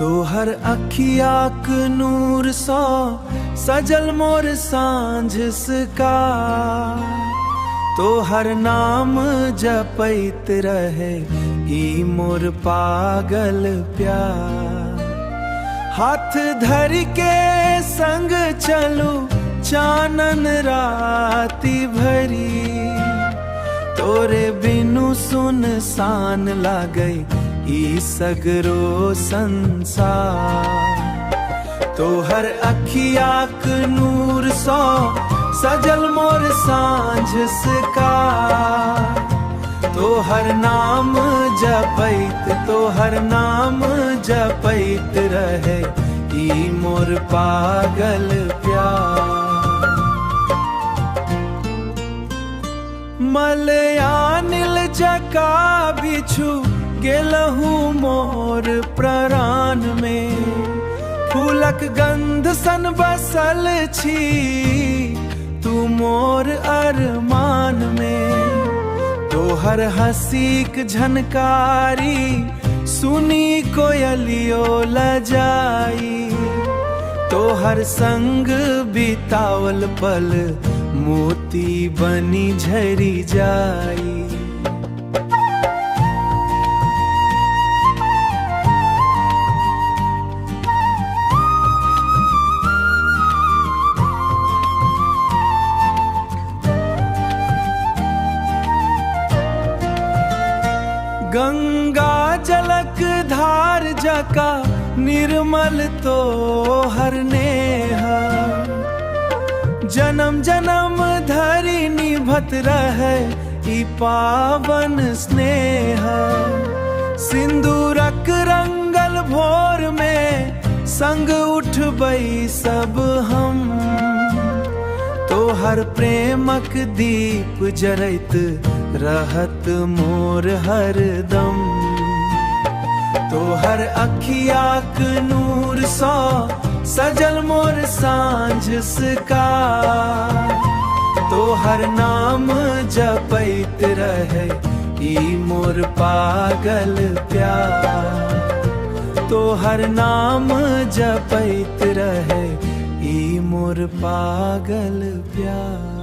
तोहर अखियाक नूर सँ सजल मोर साँझ का, तोहर नाम जपैत रहे ई मोर पागल प्यार। हाथ धर के संग चलू चानन राति भरी, तोरे बिनु सुनसान लागै ई सगरो संसार। तोहर अखियाक नूर सँ सजल मोर साँझ का, तोहर नाम जपैत, तोहर नाम जपैत रहे ई मोर पागल प्यार। मलयानिल जका बिछु गेलहु मोर प्राण में, फूलक गंध सन बसल छी तू मोर अरमान में। तोहर हसीक झनकारी सुनी कोयलियो लजाई, तोहर संग बितावल पल मोती बनी झरी जाई। गंगा जलक धार जका निर्मल तोहर नेह, जन्म जन्म धरि निभत रहे ई पावन स्नेह। सिंदूरक रंगल भोर में संग उठबै सब हम, तोहर प्रेमक दीप जरैत रहत मोर हरदम। तोहर अखियाक नूर सँ सजल मोर साँझ का, तोहर नाम जपैत रहे ई मोर पागल प्यार। तोहर नाम जपैत रहे ई मोर पागल प्यार।